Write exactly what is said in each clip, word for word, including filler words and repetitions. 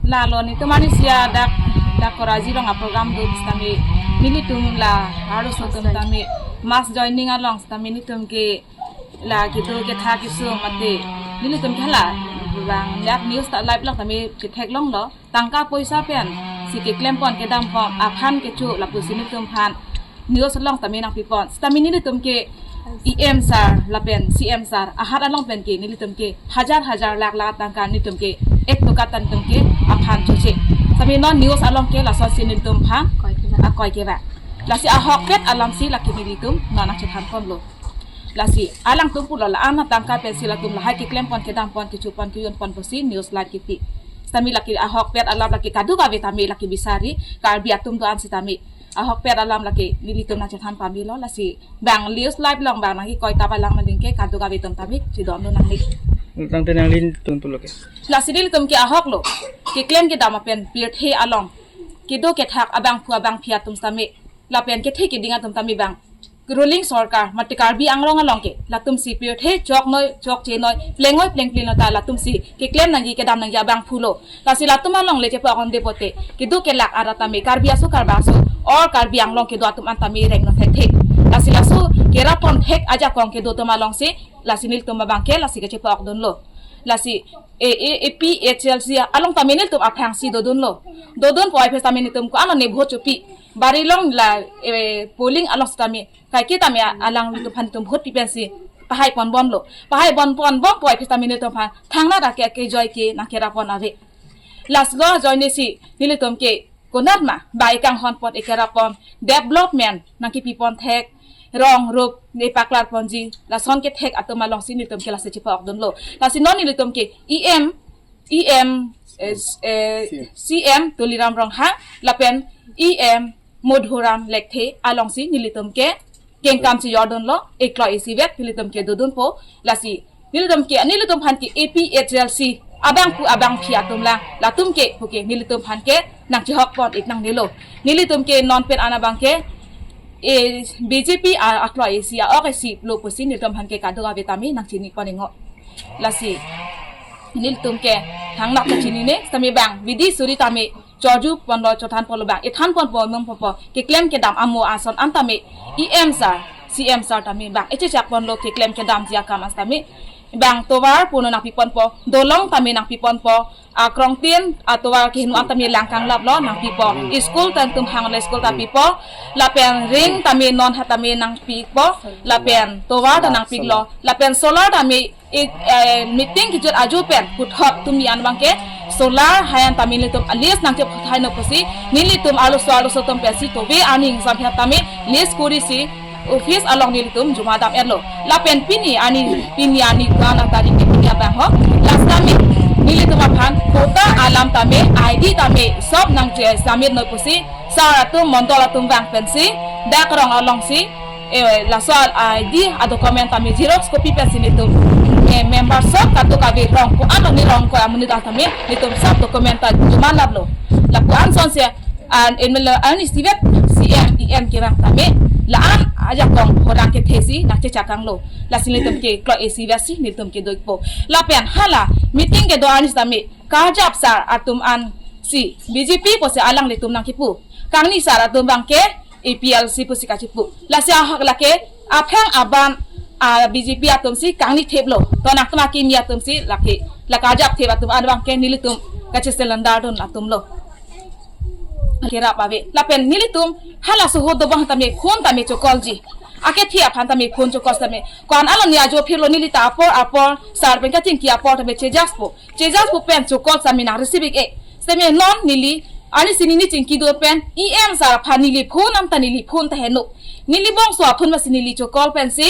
Lalo netum arnisi dak, dak Koraji along a-program do sitame, nelitum la arloso atum tame mass joining along sitame netum ke la kedo kethak kesung mate, nelitum ke la bang dak news ta live along tame chetheklonglo, tangka poisa pensi keklem pon kedam pon aphan kecho lapusi netum aphan news along tame nangpi pon. Sitame nelitum ke E M sir lapen C M sir ahat along pen ke nelitum ke hajar hajar lakh lakh tangka nelitum ke ek toka ta nelitum ke aphan choche. Sitame non news along ke lasonsi nelitum aphan akoi kevang. Lasi ahokpet alamsi lake nelitum non nangchethan ponlo. Lasi alangtum pulo la-an atangka pensi latum lahai keklem pon kedam pon kecho pon ke-un pon pusi news live kepi. Sitame lake ahokpet alam lake kadokave tame lake bisari Karbi atum do-an sitame ahokpet alam lake nelitum nangchethan pamelo. Lasi bang news live along bang nangkekoi tap alam aling ke kadokave atum tame chedondun nangne. Tangte nanglitum pulo ke. Lasi nelitum ke ahoklo. Keklem kedam apen pirthe along kedo kethak abangphu abangphi atum tame lapen kethe keding atum tame bang ruling sorkar mate Karbi Anglong along ke latumsi pirthe choknoi chokchenoi plengoi plengplenlo ta latumsi keklem nangji kedam nangji abangphulo. Lasi latum along le chepa-ok-onde pote kedo kelak arat tame Karbi aso Karbak aso or Karbi Anglong kedo atum an tame rengno thekthe. Lasi laso kerap pon thek ajakong kedo atum alongsi lasi nelitum abang ke lasi kachepa-okdunlo. Lasi A, A, A P H L C along tame nelitum aphrangsi dodunlo. Dodun po ai phe tame nelitum ko-an ne vote chopi. Bari along la, eh, polling along tame kaike tame alanglitum aphan netum vote pi pensi pahai ponbomlo. Pahai pon ponbom po ai phe tame nelitum aphan thangnat ake ake joike nangkerap pon ave. Lasi lo ajoinesi nelitum ke konat ma ba ekanghon pon ekerap pon development nangkepi pon thek rong rup nepaklar ponji lason kethek atum alongsi nelitum ke lasi chepa-okdunlo. Lasi non nelitum ke E M, E M, eh, s-, eh, C M Tuliram Ronghang lapen E M Madhuram Lekthe alongsi nelitum ke kengkam chejordunlo, ekloi isivet nelitum ke dodunpo. Lasi nelitum ke, nelitum aphan ke A P H L C abangphu abangphi atum lang latum ke puke nelitum aphan ke nangchehok pon ik nangnelo. Nelitum ke non pen an abang ke, eh, B J P a, akloi isi a-ok isi lo pusi nelitum aphan ke kadokave tame nangchini pon ingo. Lasi nelitum ke thangnat ta chinine, sitame bang bidi suri tame choju ponlo, chothan ponlo bang ethan pon po mung po po keklem kedam amo ason an tame E M sir, C M sir tame bang echechak ponlo keklem kedamji akam an tame bang tovar puno nangpi ponpo, dolong tame nangpi ponpo, akrongtin atovar kehingno an tame langkanglaplo nangpipo, school ta netum hanglo school ta pipo, lapen ring tame non ha tame nangpipo, lapen tovar ta nangpiklo, lapen solar tame i, eh, meeting kejut ajo pen puthot tumi an abang ke solar hai an tame nelitum a-list nangchephuthai no pusi nelitum arloso arloso atum pensi tove arni ingsam phia tame list korisi office along nelitum joma dam-etlo. Lapen pini arni, pini arni dua na tarik ke pini abang ho, last tame nelitum aphan patta alam tame I D tame sob nangche submit no pusi sir atum mondol atum vang pensi dak rong alongsi, eh, laso al-, I D a-document tame xerox copy pensi nelitum, eh, member sob kadokave rong ko-an arni rong ko amonit an tame nelitum sob document ta joma laplo. Lapu-an sonsi an M L A arnisi vet C M E M kevang tame la-an ajakong horang kethesi nangchechak tanglo. Lasi nelitum ke kloi isi vetsi nelitum kedo-ikpo. Lapen hala meeting kedo arnisi tame karjap sir atum ansi B J P pusi alanglitum nangkipu. Kangni sir atum abang ke A P L C pusi kachipu. Lasi ahak lake aphrang aban, ah, B J P atumsi kangni theplo. To nangtum akimi atumsi lake la karjap thep atum an abang ke nelitum kacheselandardun atumlo. Kerap ave. Lapen nelitum halaso ahut dobang tame phone tame chokolji. Akethe aphan tame phone chokol tame. Ko-an aloni ajo phirlo, neli ta apor apor sir pen kachingki apor tame chejaspo. Chejaspo pen chokol tame nang receive-ik-e. Sitame non neli arnisi neli chingki do pen E M sir aphan neli phone-am ta neli phone ta heno. Neli bongso aphone masi neli chokol pensi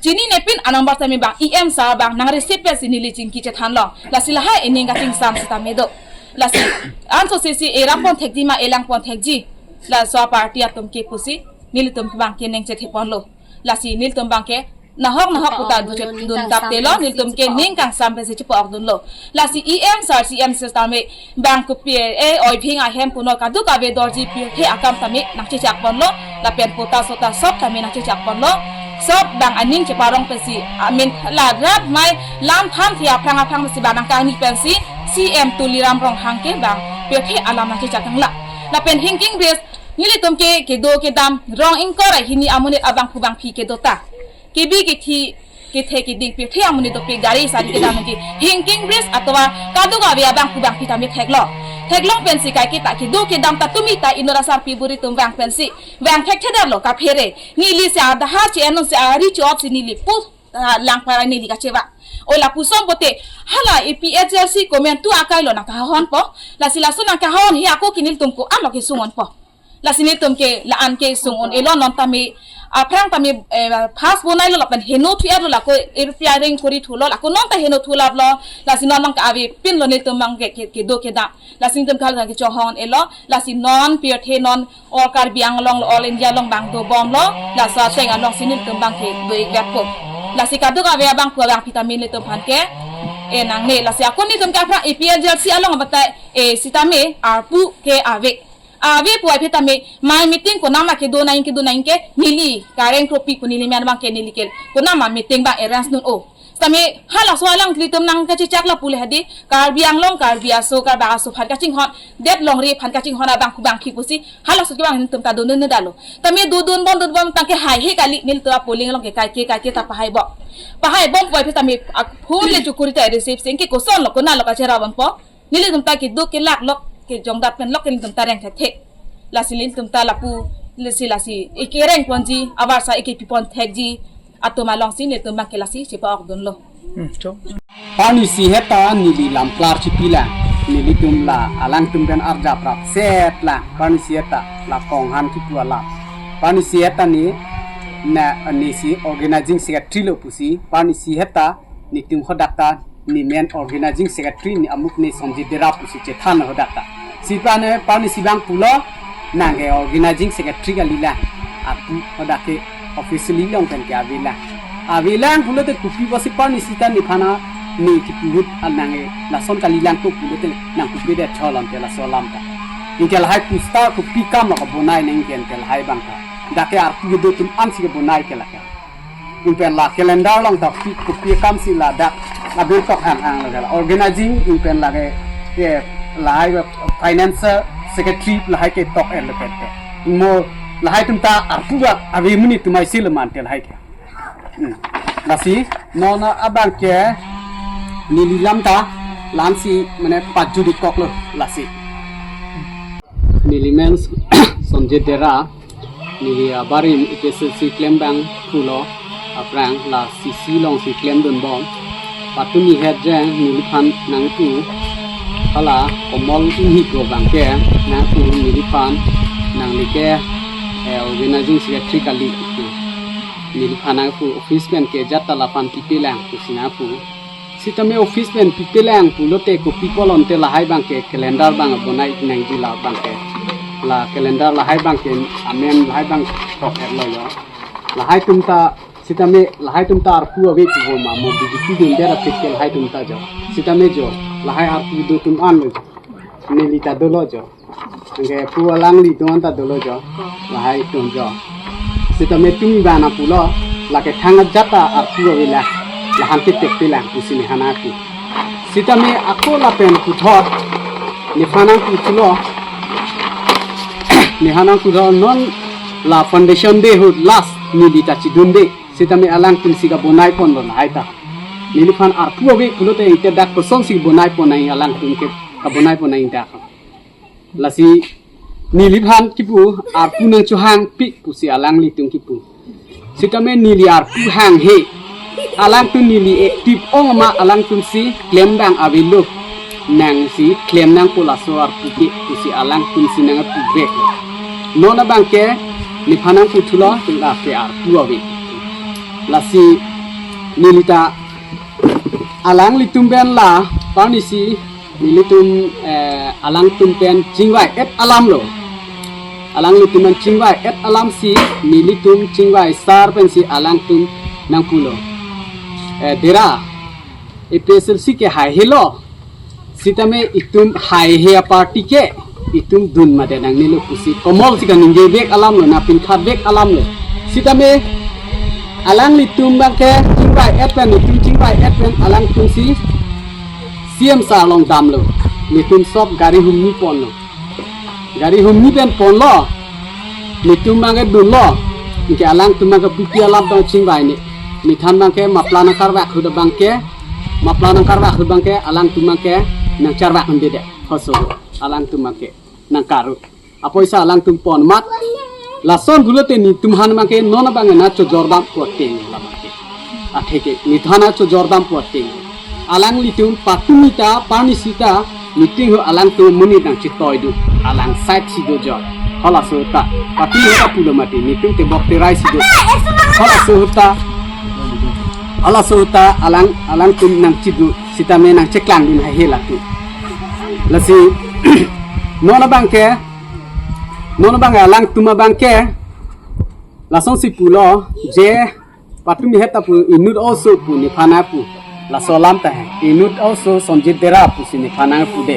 chinine pin anang bar tame bang E M sir bang nang receive pensi neli chingki chethanlo. Lasi lahai ening kachingsam sitame do. Lasi anso sesi erap pon thekji ma elang pon thekji. Laso party atum ke pusi nelitum ke bang ke neng chethe ponlo. Lasi nelitum bang ke nahok nahok puta du chet dun tap telo, nelitum ke ning kangsam pensi chepa-okdunlo. Lasi E M sir, C M sir tame bang kopi, eh, oibhing ahem puno kadokave dorji pirthe akam tame nangchechak ponlo, lapen patta sota sob tame nangchechak ponlo, sob bang aning cheparong pensi, amin la rat mai lam than thia aphrang aphrang si bang nangkangni pensi, C M Tuliram Ronghang ke bang pirthe alam nangchechak tanglo. Lapen Hingking Bridge nelitum ke kedo kedam rong ingkoi ra hini amonit abangphu bangphi kedo ta. Kebi kethi kethe keding pirthe amonit dopik gari sari kedam nangji Hingking Bridge athava kadokave abangphu bangphi tame theklo. Theklong pensi kaike ta kedo kedam ta tumi ta inut asarpi buri atum vang pensi vang thekthedetlo kaphere. Neli si adahar che-en un si ari che-op si neli pu ah, lang para neli kacheva. O lapuson pote hala A P H L C komantu akai lo nangkahahon po. Lasi laso nangkahahon he ako ke nelitum ko-an lo kesung un po. Lasi nelitum ke la-an kesung un-elo non tame aphrang tame eh, first bonailo lapen heno thu-etlo lako A P I ring kori thulo lako non ta heno thu laplo. Lasi non nangka-ave pinlo nelitum bang ke ke- kedo kedam. Lasi nelitum kal kechohon-elo. Lasi non pirthe non all Karbi Anglong lo, all India along bang dobomlo, laso ateng alongsi nelitum bang ke do-ik vet po. Lasi kadokave abangphu abangphi tame nelitum aphan ke, eh, nangne, lasi ako nelitum ke aphrang A P H L C along abatai, eh, sitame arpu ke ave. Ave pu ave tame, mai meeting konama kedo nang kedo nang ke, neli, Kareng Kropi pu neli men bang ke neli ke, konama meeting bang arrange non o. Sitame halaso alanglitum nangkachechak lapu le hadi Karbi Anglong, Karbi aso, Karbak aso aphan kachinghon, det longri aphan kachinghon abangphu bangphi pusi halaso kevang nelitum ta dodun-edetlo. Tame dodun bom dodun bom tangke haihe kali nelitum apoling along ke kaike kaike ta pahai bom. Pahai bom puvoiphit tame ak phone le chukuri ta receive sing ke koson lo konat lo kachera bom po. Nelitum ta kedo kelak lok kejongdat pen lok ke nelitum ta reng thekthe. Lasi nelitum ta lapu lasi lasi ekereng ponji abarsa ekepipon thekji atum alongsi nelitum bang ke lasi chepa-okdunlo. Hmm, chok. Parnisi heta neli lam klar chipi lang, nelitum la alangtum pen arjap rap set lang, parnisi heta la konghan kipu alam. Parnisi heta ne na nesi organizing secretary lo pusi, parnisi heta netum hadak ta ne men organizing secretary ne amuk ne Sonjit Dera pusi chethan hadak ta. Sipane parnisi bang pulo nang ke organizing secretary kali lang. Apu hadak ke officially long pen ke ave lang. Ave lang pulote kopi pusi parnisi ta nephan ne kipu ahut nang ke lason kali lang ko pulote nang kopi det cholam te laso alam ta. Anke lahai poster kopi kam lo kabonai nang ke anke lahai bang ta. Dak ke arpu kedo atum ansi kabonai ke lake. Anpen la calendar along ta kopi, kopi akam si ladak abirtok hang hang lake la. Organizing anpen lake ke lahai finance secretary lahai ketok-et lake te. Mo lahai atum ta arpu ba ave amonit atum aisi le mante lahai ke. Hmm. Lasi non abang ke neli lam ta la-ansi mane pajut-ik koklo lasi. Neli men Sonjit Dera, neli abarim A P H L C klem bang pulo aphrang la C C alongsi klemdun bom. Patumi het jeng neliphan nangpu hala Komol Inghi ko bang ke nangpu neliphan nangle ke eh, organizing secretary kali. Neliphan nangpu office pen ke jat ta laphan pipe lang pusi nangpu. Sitame office pen pipe lang pulote kopi kolon te lahai bang ke calendar bang bonai nangji la bang ke. La calendar lahai bang ke amen lahai bang tok-et lo yo. Lahai atum ta sitame lahai atum ta arpu ave pu ma mo B J P din dera pit ke lahai atum ta jo. Sitame jo lahai arpu do atum an lo jo. Neli ta dolo jo. Anke pu alanglitum an ta dolo jo. Lahai atum jo. Sitame tumi bana pulo lake thang ajat ta arpu ave la. Lahan te tek pe lang pusi nephan nangpu. Sitame ako lapen puthot nephan nangpu thulo. Nephan nangpu thulo non la foundation day ahut last neli ta chidunde. Sitame alangtum si kabonai ponlo lahai ta. Neliphan arpu ave pulote ite dak kosonsi bonai pon nang alangtum ke kabonai pon nang dak. Lasi neliphan kipu arpu nangchohangpik pusi alanglitum kipu. Sitame neli arpu hanghe. Alangtum neli active ong ma alangtum si klem dang avelo. Nangsi klem nangpo laso arpu ke pusi alangtum si nangpu vek. Non abang ke nephan nangpu thulo tingla ke arpu ave. Lasi neli ta alanglitum pen la parnisi nelitum eh, alangtum pen chingvai-et alam lo. Alanglitum pen chingvai-et alam si nelitum chingvai sar pensi alangtum nangpulo. Eh, Dera, A P H L C ke haihe lo. Sitame itum haihe aparty ke itum dun mate nangnelo pusi Komol si kaningje vek alam lo, na pinkhat vek alam lo. Sitame alanglitum bang ke chingvai-et pen, itum chingvai-et pen alangtum si C P M sir along damlo. Netum sop gari humni ponlo. Gari humni pen ponlo. Netum abangke dunlo. Anke alangtum abangke pupi alam tong chingvai ne. Nethan abangke mapla nangkarvak ahut abangke. Mapla nangkarvak ahut abangke alangtum abangke nangcharvak un'edet. Hoso alangtum abangke nangkaru. Apoisa alangtum pon amat. Lason pulote netum aphan abangke non abangke nangchojordam pu ateng labangke. Atheke netum aphan nangchojordam pu ateng. Alanglitum patumi ta, parnisi ta, meeting ho alangtum amonit nangchetoidun. Alang side si dojor. Halaso ta. Patumi ta pulo mati. Netum tebok terai si do. Halaso ta. Halaso ta alang, alangtum nangchidun. Sitame nangcheklangdun haihe latum. Lasi non abangke Non abangke alangtum abangke lasonsi pulo je patumi het ta pu inut oso pu nephan nangpu. Laso alam ta he. Inut oso Sonjit Dera pusi nephan nangpu de.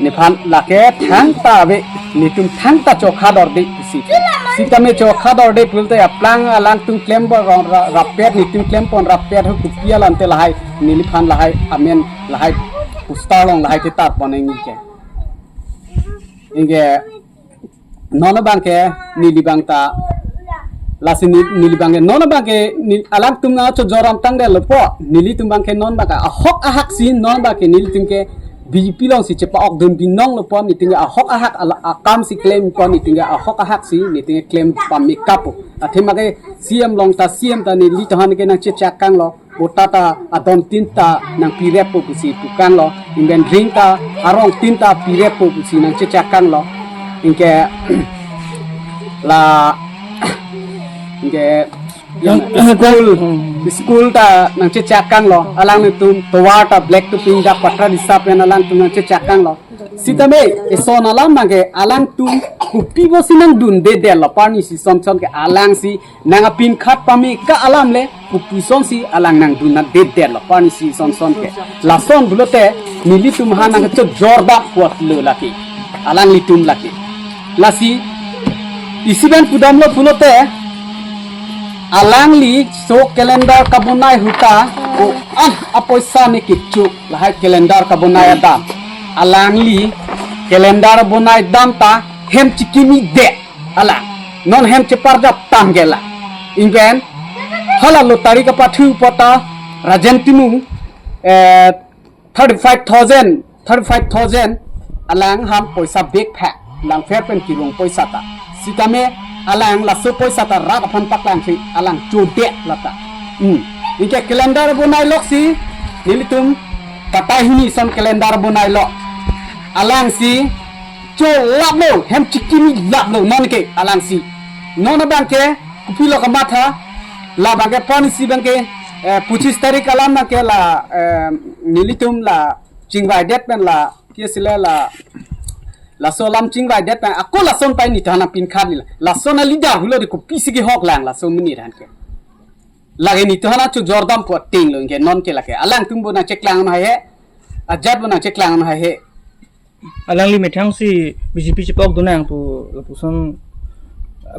Nephan lake thangta ave, netum thangta chokha dorde pusi. Sitame chokha dorde pulote aplang alangtum klem pon ra-, rappet, netum klem pon rappet ho, kopi alam te lahai, neliphan lahai, amen lahai, poster along lahai ketar pon nangji ke. Anke non abangke neli abang ta lasi ne-, neli abangke non abangke ne-, alangtum nangchojordam tangdetlo pu. Nelitum abangke non abangke ahok ahak si non abangke nelitum ke B J P alongsi chepa-okdun binong lo pu, netum ke ahok ahak ala-, akam si klem pu, netum ke ahok ahak si netum ke klem pameka pu. Athema ke C M along ta C M ta neli tahan ke nangchechakanglo. Bota ta adon tin ta nangpirep po pusi tukanglo, inben ring ta arong tin ta pirep po pusi nangchechakanglo. Anke la, anke yang school, school ta nangchechakanglo, alanglitum tovar ta black to pink ta patra disa pen alangtum nangchechakanglo. Sitame eson alam abangke alangtum kopi pusi nangdundedetlo, parnisi sonson ke alangsi nang apin khat pameka alam le kopi sonsi alang nangdundedetlo, parnisi sonson ke. Lason pulote nelitum aphan nangchojordam apotlo lake. Alanglitum lake. Lasi isi pen pudamlo pulote alangli so calendar kabonai ahut ta, o ah, apoisa ne kecho lahai calendar kabonai adam. Alangli calendar bonai dam ta hem chikimidet alang. Non hem cheparjap tangke la. Inpen hala lottery kapathu pu ta Rajen Timung, eh, thirty five thousand, thirty five thousand alang aphan poisa bag phak, langpher pen kirung poisa ta. Sitame alang laso poisa ta rat aphan paklangsi alang chodet lata. Hmm. Anke calendar bonai loksi nelitum katai hini son calendar bonailo. Alangsi cholaplo, hem chikimilaplo nonke alangsi. Non abangke kopilo kamatha, la abangke parnisi abangke, eh, pochis tarik alam abangke la, eh, nelitum la chingvaidet pen la, ke sila la, laso alam chingvaidet pen ako lason pai netum aphan nangpinkhat nila. Lason a leader hulo de kopisi kehok lang laso amonit aphan ke. Lake netum aphan nangchojordam pu atenglo, anke nonke lake alangtum bo nangcheklang haihe. Ajat bo nangcheklang haihe. Alangli methang si B J P chepa-okdun nang pu lapuson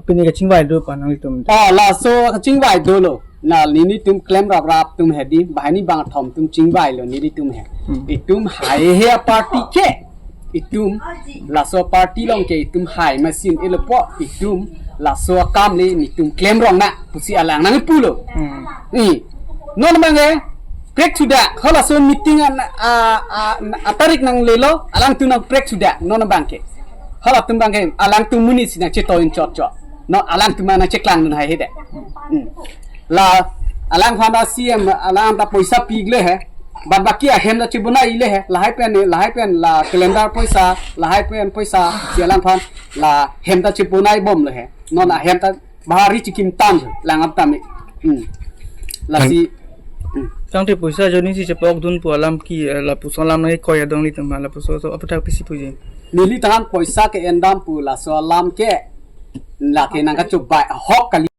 pini kachingvai do pa nanglitum. Oh, laso kachingvai dolo. Na nelitum klem raprap atum hedi, banghini bangkethom atum chingvailo nelitum he. Hmm. Itum haihe a-party ke. Itum laso party along ke itum hai masin elopo, itum laso akam le netum klemrong nang pusi alang nangpulo. Hmm. Ni, non abangke prek suda, halaso meeting an, a, a, a tarik nanglelo, alangtum nangprek suda, non abangke. Halatum abangke, alangtum amonit si nangchetoin chotchot. Non alangtum nangcheklangdun haihe de. Hmm. La, alang aphan ta C M, alang ta poisa pigle he. Bad baki ahem ta chebonai le he. Lahai pen, lahai pen, la calendar poisa, lahai pen poisa, si alang aphan, la hem ta chebonai bomle he. Non ahem ta bahari chikim tam lang ap tame. Hmm. Lasi. Hmm. Tangte poisa ajoine si chepa-okdun pu alam ke, eh, lapuson alam nangkoi adong nelitum aphan lapuson so aphuthak pisi puji. Neli tahan poisa ke-endam pu laso alam ke. Lake nangkachobai ahok kali.